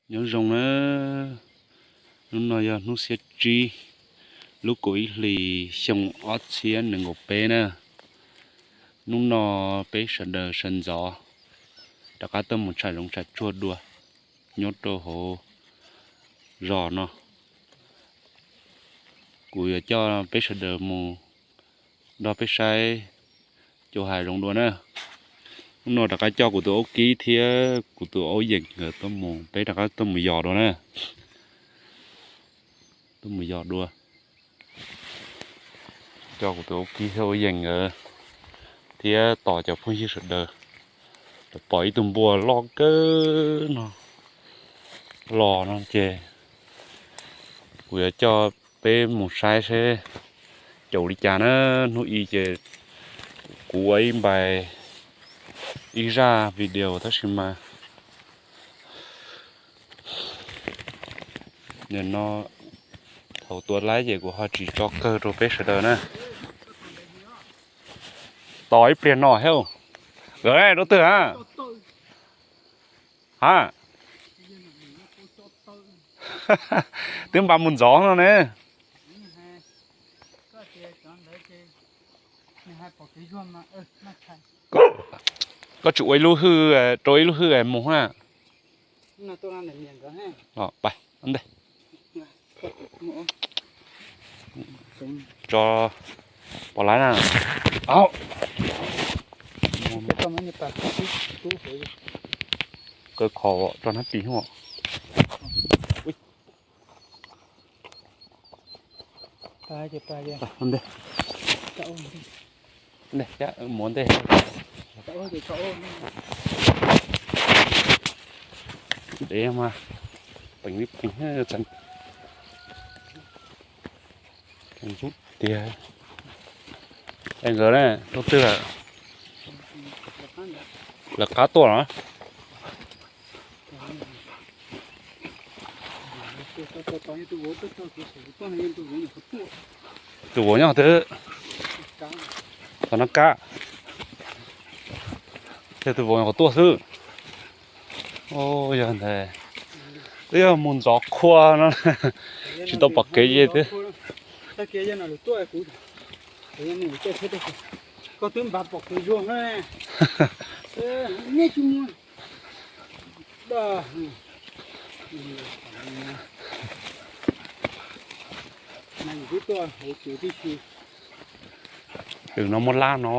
Nyob zoo na, hnub no yog hnub xiab tsib, lub kaum ib hlis xyoo ob txhiab nees nkaum peb na. Hnub no peb sawv daws sawv ntxov rov qab tuaj mus tsham zoov tsham tsuag dua nyob rau hauv zos no. Kuv yuav coj peb sawv daws mus nrog peb saib cov hav zoov dua na. Hnub no rov qab coj kuv tus aub kib thiab kuv tus aub yeem nkawd tuaj mus, peb rov qab tuaj mus yos dua na. Tuaj mus yos dua, coj kuv tus aub kib thiab aub yeem nkawd thiab tos cov phooj ywg sawv daws. Pom ib tug npua loj kawg no los no ces kuv yuav coj peb mus saib seb caum li cas na. Hnub i ces kuv ua ib npais ib zaj video tab sis mas nim no thaum tua laib ces kuv ho tsis tso kawg rau peb sawv daws na. Tos ib pliag no thiab. Rau twg a? Ha, twb npaj mus ntxov no ne. Koj tsis ua ib lub hwj, rau ib lub hwj mus na. Tso pov laib na. Kaw kho tso hnab tis. Mus ntej, dev mas peem li peem, ntxub tiag. Es nkawd ne, rau twg lawm? Lawv qab tuaj los? Tus vauv nyob twg? Tom no kab. Yog tus vauv nyuam qhuav tuaj xwb. Yog ntawd twb yog mus ntxov qhua no, tsis tau pom kev ces twb. Koj twb npaj pom kev zuag na. Nej tsis mus. Twb no muaj lab no.